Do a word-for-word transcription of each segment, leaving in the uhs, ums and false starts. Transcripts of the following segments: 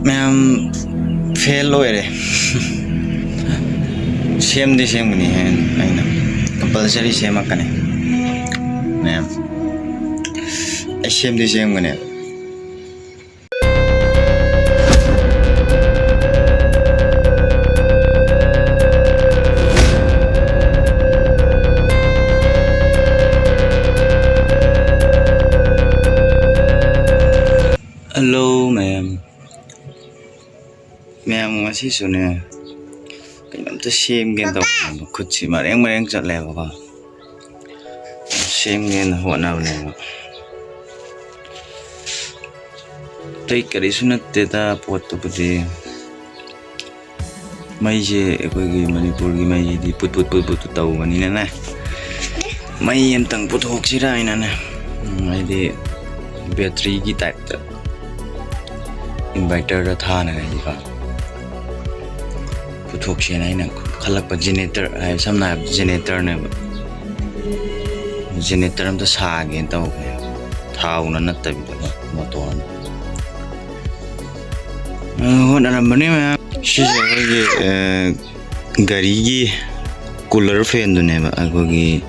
ꯃꯌꯥꯝ, ꯐꯦꯜ ꯑꯣꯏꯔꯦ꯫ ꯁꯦꯝꯗꯤ ꯁꯦꯝꯒꯅꯤ ꯍꯦ, ꯑꯩꯅ ꯀꯝꯄꯜꯁꯔꯤ ꯁꯦꯝꯃꯛꯀꯅꯤ ꯃꯌꯥꯝ꯫ ꯑꯩ ꯁꯦꯝꯗꯤ ꯁꯦꯝꯒꯅꯦꯕ꯫ Hello ꯃꯌꯥꯝ꯫ ꯃꯌꯥꯝ, ꯉꯁꯤꯁꯨꯅꯦ, ꯀꯩꯅꯣꯝꯇ ꯁꯦꯝꯒꯦꯅ ꯇꯧꯕꯅꯦꯕ꯫ ꯈꯨꯠꯁꯤ ꯃꯔꯦꯡ ꯃꯔꯦꯡ ꯆꯠꯂꯦꯕꯀꯣ꯫ ꯁꯦꯝꯒꯦꯅ ꯍꯣꯠꯅꯕꯅꯦꯕ꯫ ꯑꯇꯩ ꯀꯔꯤꯁꯨ ꯅꯠꯇꯦꯗ, ꯄꯣꯠꯇꯨꯕꯨꯗꯤ꯫ ꯃꯩꯁꯦ, ꯑꯩꯈꯣꯏꯒꯤ ꯃꯅꯤꯄꯨꯔꯒꯤ ꯃꯩꯁꯤꯗꯤ ꯄꯨꯠ ꯄꯨꯠ ꯄꯨꯠ ꯄꯨꯠ ꯇꯧꯕꯅꯤꯅꯅꯦ, ꯃꯩ ꯑꯝꯇꯪ ꯄꯨꯊꯣꯛꯁꯤꯔꯥ ꯍꯥꯏꯅꯅꯦ, ꯎꯝ, ꯍꯥꯏꯗꯤ ꯕꯦꯇ꯭ꯔꯤꯒꯤ ꯇꯥꯏꯞꯇ ꯏꯟꯚꯔꯇꯔꯗ ꯊꯥꯅꯉꯥꯏꯒꯤꯀꯣ, ꯄꯨꯊꯣꯛꯁꯦꯅ ꯑꯩꯅ ꯈꯜꯂꯛꯄ꯫ ꯖꯦꯅꯦꯔꯦꯇꯔ ꯍꯥꯏ, ꯁꯝꯅ ꯍꯥꯏꯔꯕꯗ ꯖꯦꯅꯦꯔꯦꯇꯔꯅꯦꯕ꯫ ꯖꯦꯅꯦꯔꯦꯇꯔ ꯑꯝꯇ ꯁꯥꯒꯦꯅ ꯇꯧꯕꯅꯦ, ꯊꯥꯎꯅ ꯅꯠꯇꯕꯤꯗꯀꯣ, ꯃꯣꯇꯣꯔꯅ꯫ ꯑ, ꯍꯣꯠꯅꯔꯝꯕꯅꯤ ꯃꯌꯥꯝ꯫ ꯁꯤꯁꯦ ꯑꯩꯈꯣꯏꯒꯤ, ꯑ, ꯒꯥꯔꯤꯒꯤ ꯀꯨꯂꯔ ꯐꯦꯟꯗꯨꯅꯦꯕ, ꯑꯩꯈꯣꯏꯒꯤ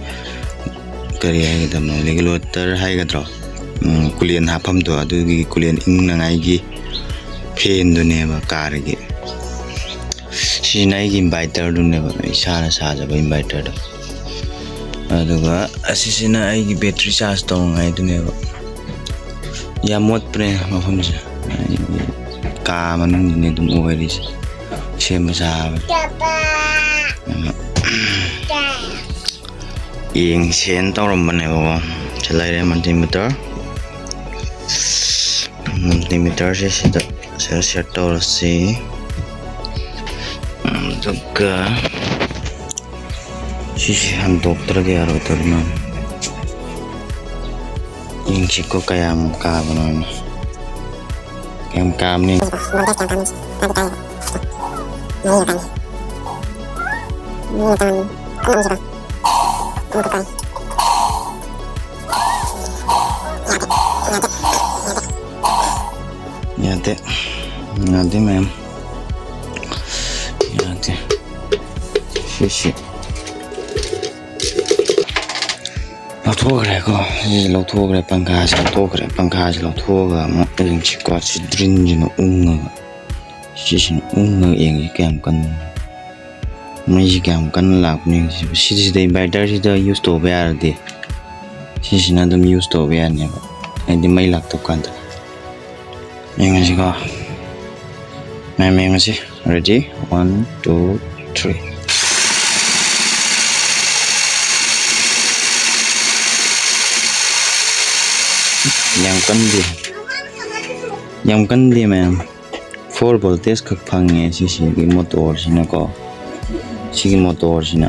ꯀꯔꯤ ꯍꯥꯏꯒꯗꯕꯅꯣ, ꯔꯦꯒꯨꯂꯦꯇꯔ ꯍꯥꯏꯒꯗ꯭ꯔꯣ, ꯎꯝ, ꯀꯨꯂꯦꯟ ꯍꯥꯞꯐꯝꯗꯣ, ꯑꯗꯨꯒꯤ ꯀꯨꯂꯦꯟ ꯏꯪꯅꯉꯥꯏꯒꯤ ꯐꯦꯟꯗꯨꯅꯦꯕ ꯀꯥꯔꯒꯤ꯫ ꯁꯤꯁꯤꯅ ꯑꯩꯒꯤ ꯏꯟꯚꯥꯏꯇꯔꯗꯨꯅꯦꯕ, ꯏꯁꯥꯅ ꯁꯥꯖꯕ ꯏꯟꯚꯥꯏꯇꯔꯗꯣ꯫ ꯑꯗꯨꯒ ꯑꯁꯤꯁꯤꯅ ꯑꯩꯒꯤ ꯕꯦꯇ꯭ꯔꯤ ꯆꯥꯔꯖ ꯇꯧꯅꯉꯥꯏꯗꯨꯅꯦꯕ꯫ ꯌꯥꯝ ꯃꯣꯠꯄꯅꯦ ꯃꯐꯝꯁꯦ꯫ ꯑꯩꯒꯤ ꯀꯥ ꯃꯅꯨꯡꯗꯅꯦ ꯑꯗꯨꯝ ꯑꯣꯏꯔꯤꯁꯦ꯫ ꯁꯦꯝꯕ ꯁꯥꯕ꯫ ꯌꯦꯡꯁꯦꯅ ꯇꯧꯔꯝꯕꯅꯦꯕꯀꯣ꯫ ꯁꯤ ꯂꯩꯔꯦ multimeter꯫ Multimeterꯁꯦ ꯁꯤꯗ, ꯁꯤꯗ set ꯇꯧꯔꯁꯤ꯫ ꯑꯗꯨꯒ ꯁꯤꯁꯦ ꯍꯟꯗꯣꯛꯇ꯭ꯔꯗꯤ ꯌꯥꯔꯣꯏꯗꯧꯔꯤ ꯃꯥꯜꯂꯦ꯫ ꯌꯦꯡꯁꯤꯀꯣ ꯀꯌꯥꯝ ꯀꯥꯕꯅꯣ ꯍꯥꯏꯅ꯫ ꯀꯌꯥꯝ ꯀꯥꯕꯅꯤ? ꯌꯥꯗꯦ꯫ ꯌꯥꯗꯦ ꯃꯌꯥꯝ, ꯌꯥꯗꯦ꯫ ꯁꯤꯁꯤ ꯂꯧꯊꯣꯛꯈ꯭ꯔꯦꯀꯣ꯫ ꯁꯤꯁꯤ ꯂꯧꯊꯣꯛꯈ꯭ꯔꯦ, ꯄꯪꯈꯥꯁꯤ ꯂꯧꯊꯣꯛꯈ꯭ꯔꯦ꯫ ꯄꯪꯈꯥꯁꯤ ꯂꯧꯊꯣꯛꯑꯒ ꯑꯃꯨꯛ ꯌꯦꯡꯁꯤꯀꯣ꯫ ꯁꯤ ꯗ꯭ꯔꯤꯟꯁꯤꯅ ꯎꯪꯉꯒ, ꯁꯤꯁꯤꯅ ꯎꯪꯉꯒ ꯌꯦꯡꯁꯤ ꯀꯌꯥꯝ ꯀꯟꯕ꯫ ꯃꯩꯁꯤ ꯀꯌꯥꯝ ꯀꯟꯅ ꯂꯥꯛꯄꯅꯣ ꯌꯦꯡꯁꯤ꯫ ꯁꯤꯁꯤꯗ inverterꯁꯤꯗ use ꯇꯧꯕ ꯌꯥꯔꯗꯤ, ꯁꯤꯁꯤꯅ ꯑꯗꯨꯝ use ꯇꯧꯕ ꯌꯥꯅꯦꯕ, ꯍꯥꯏꯗꯤ ꯃꯩ ꯂꯥꯛꯇꯕ ꯀꯥꯟꯗ꯫ ꯌꯦꯡꯉꯁꯤꯀꯣ꯫ ꯃꯌꯥꯝ ꯌꯦꯡꯉꯁꯤ꯫ Ready? One, two, three꯫ ꯌꯥꯝ ꯀꯟꯗꯦ꯫ ꯌꯥꯝ ꯀꯟꯗꯦ ꯃꯌꯥꯝ꯫ Four voltage ꯈꯛ ꯐꯪꯉꯦ ꯁꯤꯁꯤꯒꯤ motorꯁꯤꯅꯀꯣ꯫ ꯁꯤꯒꯤ motorꯁꯤꯅ꯫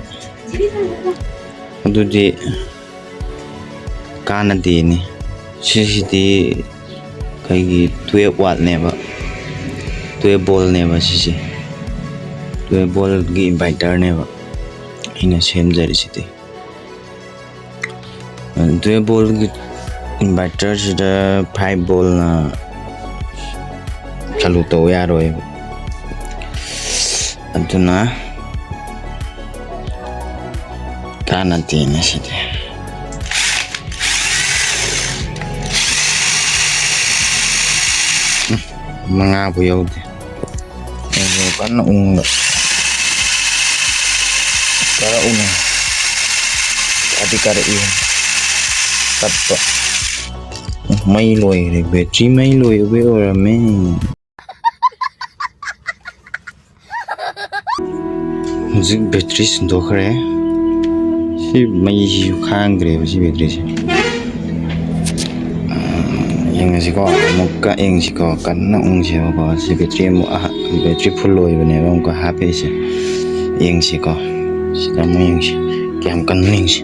ꯑꯗꯨꯗꯤ ꯀꯥꯟꯅꯗꯦꯅꯦ꯫ ꯁꯤꯁꯤꯗꯤ ꯑꯩꯈꯣꯏꯒꯤ twelve wattꯅꯦꯕ, twelve voltꯅꯦꯕ ꯁꯤꯁꯦ, twelve voltꯀꯤ inverterꯅꯦꯕ ꯑꯩꯅ ꯁꯦꯝꯖꯔꯤꯁꯤꯗꯤ꯫ Twelve voltꯀꯤ inverterꯁꯤꯗ five voltꯅ ꯆꯥꯂꯨ ꯇꯧ ꯌꯥꯔꯣꯏꯕ꯫ ꯑꯗꯨꯅ ꯀꯥꯟꯅꯗꯦꯅꯦ ꯁꯤꯗꯤ꯫ ꯎꯝ, ꯃꯉꯥꯕꯨ ꯌꯧꯗꯦ꯫ ꯑꯗꯨ ꯀꯟꯅ ꯎꯪꯕ꯫ ꯀꯥꯔꯛꯎꯅꯦ꯫ ꯀꯥꯗꯤ ꯀꯥꯔꯛꯏ꯫ ꯇꯠꯄ꯫ ꯎꯝ, ꯃꯩ ꯂꯣꯏꯈ꯭ꯔꯦ꯫ ꯕꯦꯇ꯭ꯔꯤ ꯃꯩ ꯂꯣꯏꯕꯩ ꯑꯣꯏꯔꯝꯃꯦ꯫ ꯍꯧꯖꯤꯛ ꯕꯦꯇ꯭ꯔꯤ ꯁꯤꯟꯗꯣꯛꯈ꯭ꯔꯦ꯫ ꯁꯤ ꯃꯩꯁꯤꯁꯨ ꯈꯥꯡꯗ꯭ꯔꯦꯕ, ꯁꯤ ꯕꯦꯇ꯭ꯔꯤꯁꯦ꯫ ꯌꯦꯡꯉꯁꯤꯀꯣ, ꯑꯃꯨꯛꯀ ꯌꯦꯡꯁꯤꯀꯣ, ꯀꯟꯅ ꯎꯪꯁꯦꯕꯀꯣ꯫ ꯁꯤ ꯕꯦꯇ꯭ꯔꯤ ꯑꯃꯨꯛ ꯑꯍ-, ꯕꯦꯇ꯭ꯔꯤ full ꯑꯣꯏꯕꯅꯦꯕ ꯑꯃꯨꯛꯀ ꯍꯥꯞꯄꯛꯏꯁꯦ꯫ ꯌꯦꯡꯁꯤꯀꯣ, ꯁꯤꯗ ꯑꯃꯨꯛ ꯌꯦꯡꯁꯤ, ꯀꯌꯥꯝ ꯀꯟꯅ ꯌꯦꯡꯁꯤ꯫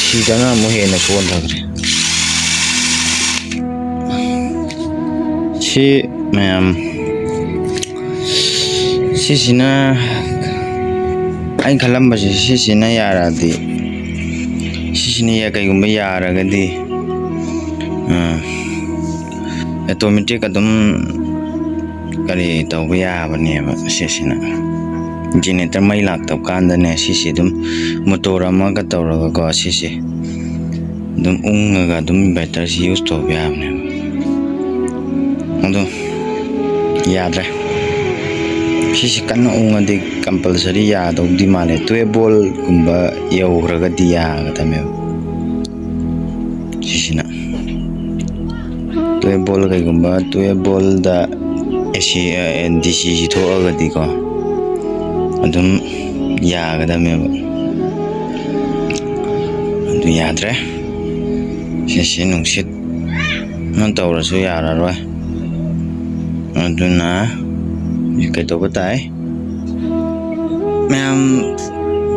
ꯁꯤꯗꯅ ꯑꯃꯨꯛ ꯍꯦꯟꯅ ꯁꯣꯟꯊꯈ꯭ꯔꯦ꯫ ꯁꯤ ꯃꯌꯥꯝ, ꯁꯤꯁꯤꯅ, ꯑꯩꯅ ꯈꯜꯂꯝꯕꯁꯦ, ꯁꯤꯁꯤꯅ ꯌꯥꯔꯛꯑꯗꯤ, ꯁꯤꯁꯤꯅ ꯌꯥ-, ꯀꯩꯒꯨꯝꯕ ꯌꯥꯔꯒꯗꯤ, ꯑꯥ, ꯑꯣꯇꯣꯃꯦꯇꯤꯛ ꯑꯗꯨꯝ ꯀꯔꯤ ꯇꯧꯕ ꯌꯥꯕꯅꯦꯕ ꯁꯤꯁꯤꯅ꯫ ꯖꯦꯅꯦꯔꯦꯇꯔ ꯃꯩ ꯂꯥꯛꯇꯕ ꯀꯥꯟꯗꯅꯦ, ꯁꯤꯁꯦ ꯑꯗꯨꯝ ꯃꯣꯇꯣꯔ ꯑꯃꯒ ꯇꯧꯔꯒꯀꯣ, ꯁꯤꯁꯦ ꯑꯗꯨꯝ ꯎꯪꯉꯒ ꯑꯗꯨꯝ ꯏꯟꯚꯔꯇꯔꯁꯤ ꯌꯨꯁ ꯇꯧꯕ ꯌꯥꯕꯅꯦꯕ꯫ ꯑꯗꯣ ꯌꯥꯗ꯭ꯔꯦ꯫ ꯁꯤꯁꯤ ꯀꯟꯅ ꯎꯪꯉꯗꯤ ꯀꯝꯄꯜꯁꯔꯤ ꯌꯥꯗꯧꯗꯤ ꯃꯥꯜꯂꯦ꯫ ꯇꯨꯌꯦꯜꯞ ꯚꯣꯜꯒꯨꯝꯕ ꯌꯧꯈ꯭ꯔꯒꯗꯤ ꯌꯥꯒꯗꯕꯅꯦꯕ ꯁꯤꯁꯤꯅ꯫ ꯇꯨꯌꯦꯜꯞ ꯚꯣꯜ, ꯀꯩꯒꯨꯝꯕ ꯇꯨꯌꯦꯜꯞ ꯚꯣꯜꯗ ꯑꯦ ꯁꯤ, ꯗꯤ ꯁꯤꯁꯤ ꯊꯣꯛꯑꯒꯗꯤꯀꯣ, ꯑꯗꯨꯝ ꯌꯥꯒꯗꯕꯅꯦꯕ꯫ ꯑꯗꯨ ꯌꯥꯗ꯭ꯔꯦ꯫ ꯁꯤꯁꯤ ꯅꯨꯡꯁꯤꯠꯅ ꯇꯧꯔꯁꯨ ꯌꯥꯔꯔꯣꯏ꯫ ꯑꯗꯨꯅ ꯀꯩꯗꯧꯕ ꯇꯥꯏ? ꯃꯌꯥꯝ,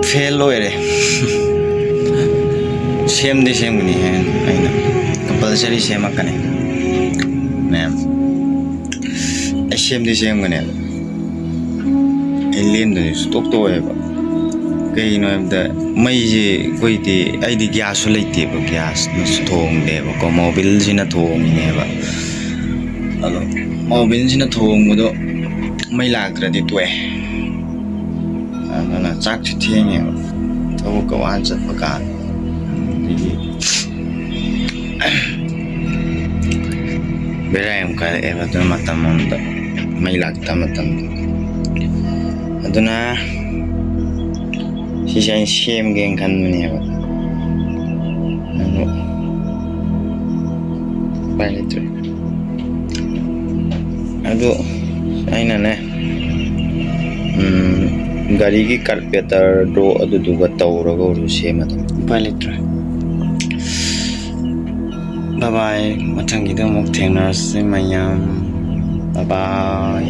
ꯐꯦꯜ ꯑꯣꯏꯔꯦ꯫ ꯁꯦꯝꯗꯤ ꯁꯦꯝꯒꯅꯤ ꯍꯦ, ꯑꯩꯅ ꯀꯝꯄꯜꯁꯔꯤ ꯁꯦꯝꯃꯛꯀꯅꯤ ꯃꯌꯥꯝ꯫ ꯑꯩ ꯁꯦꯝꯗꯤ ꯁꯦꯝꯒꯅꯦꯕ꯫ ꯑꯩ ꯂꯦꯝꯗꯕꯤ ꯁꯨꯡꯇꯣꯛ ꯇꯣꯛꯑꯣꯏꯕ꯫ ꯀꯩꯒꯤꯅꯣ ꯍꯥꯏꯕꯗ, ꯃꯩꯁꯦ ꯑꯩꯈꯣꯏꯗꯤ, ꯑꯩꯗꯤ ꯒ꯭ꯌꯥꯁꯁꯨ ꯂꯩꯇꯦꯕ, ꯒ꯭ꯌꯥꯁꯅꯁꯨ ꯊꯣꯡꯗꯦꯕꯀꯣ, ꯃꯣꯕꯤꯜꯁꯤꯅ ꯊꯣꯡꯉꯤꯅꯦꯕ꯫ ꯑꯗꯣ ꯃꯣꯕꯤꯜꯁꯤꯅ ꯊꯣꯡꯕꯗꯣ ꯃꯩ ꯂꯥꯛꯇ꯭ꯔꯗꯤ ꯇꯣꯛꯑꯦ꯫ ꯑꯗꯨꯅ ꯆꯥꯛꯁꯨ ꯊꯦꯡꯉꯦꯕ, ꯊꯕꯛꯀ ꯋꯥꯅ ꯆꯠꯄ ꯀꯥꯟ꯫ ꯑꯗꯒꯤ ꯕꯦꯔꯥ ꯌꯥꯝ ꯀꯥꯔꯛꯑꯦꯕ ꯑꯗꯨꯅ ꯃꯇꯝ ꯑꯃꯗ, ꯃꯩ ꯂꯥꯛꯇꯕ ꯃꯇꯝꯗ꯫ ꯑꯗꯨꯅ ꯁꯤꯁꯦ ꯑꯩꯅ ꯁꯦꯝꯒꯦꯅ ꯈꯟꯕꯅꯦꯕ꯫ ꯑꯗꯣ ꯎꯄꯥꯏ ꯂꯩꯇ꯭ꯔꯦ꯫ ꯑꯗꯨ ꯑꯩꯅꯅꯦ, ꯎꯝ, ꯒꯥꯔꯤꯒꯤ ꯀꯥꯔꯄꯦꯇꯔꯗꯣ ꯑꯗꯨꯗꯨꯒ ꯇꯧꯔꯒ ꯑꯣꯏꯔꯁꯨ ꯁꯦꯝꯃꯗꯝ꯫ ꯎꯄꯥꯏ ꯂꯩꯇ꯭ꯔꯦ꯫ ꯕꯥꯏ ꯕꯥꯏ꯫ ꯃꯊꯪꯒꯤꯗ ꯑꯃꯨꯛ ꯊꯦꯡꯅꯔꯁꯤ ꯃꯌꯥꯝ꯫ ꯕꯥꯏ ꯕꯥꯏ꯫